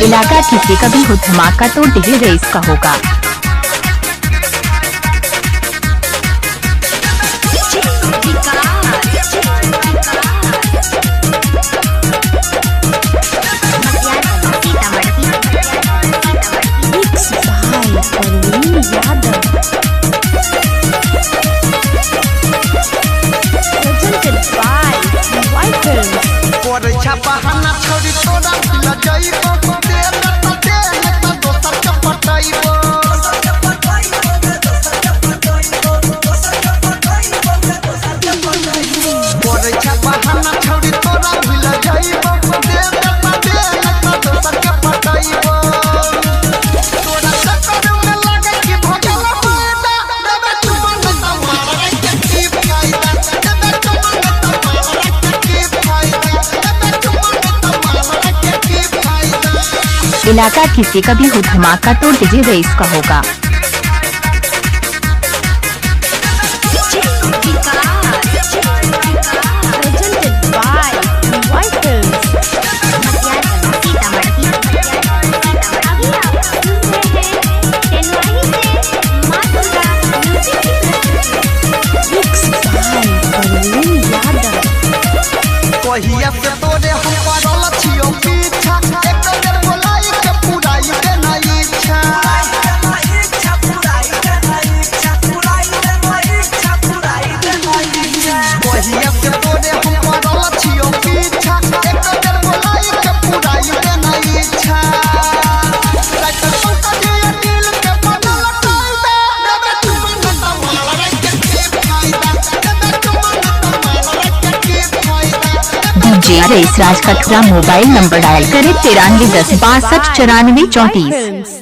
इलाका किसी का भी हो धमाका तो डीजे रईस का होगा। Mix by Parveen Yadav. Presented by White Films. करे छपहाना छोड़ी तोरा दिल जाइबो, दे दे त दे न त दोसर के पटाइबो। करे छपहाना छोड़ी तोरा दिल जाइबो, दे दे त दे न त दोसर के पटाइबो। तोरा चक्कर में लागे कि भगल होएदा, देबे चुमन त मारे के की फायदा, देबे चुमन त मारे के की फायदा, देबे चुमन त मारे के की फायदा। इलाका किसी का भी हो धमाका तो डीजे रईस का होगा। Presented by White Films. Mix by Parveen Yadav. कहिया से तोरे हम पड़ल छियो पीछा, एक बेर बोलाई के पुराई दे ना इच्छा। कहिया से तोरे हम पड़ल छियो पीछा, एक बेर बोलाई के पुराई दे ना इच्छा। राइटर पंकज अनिल के बनल कायदा, देबे चुमन त मारे के की फायदा, देबे चुमन त मारे के की फायदा। DJ Rais Raj Kathua mobile number dial करें 93 10 62 94 34। Films.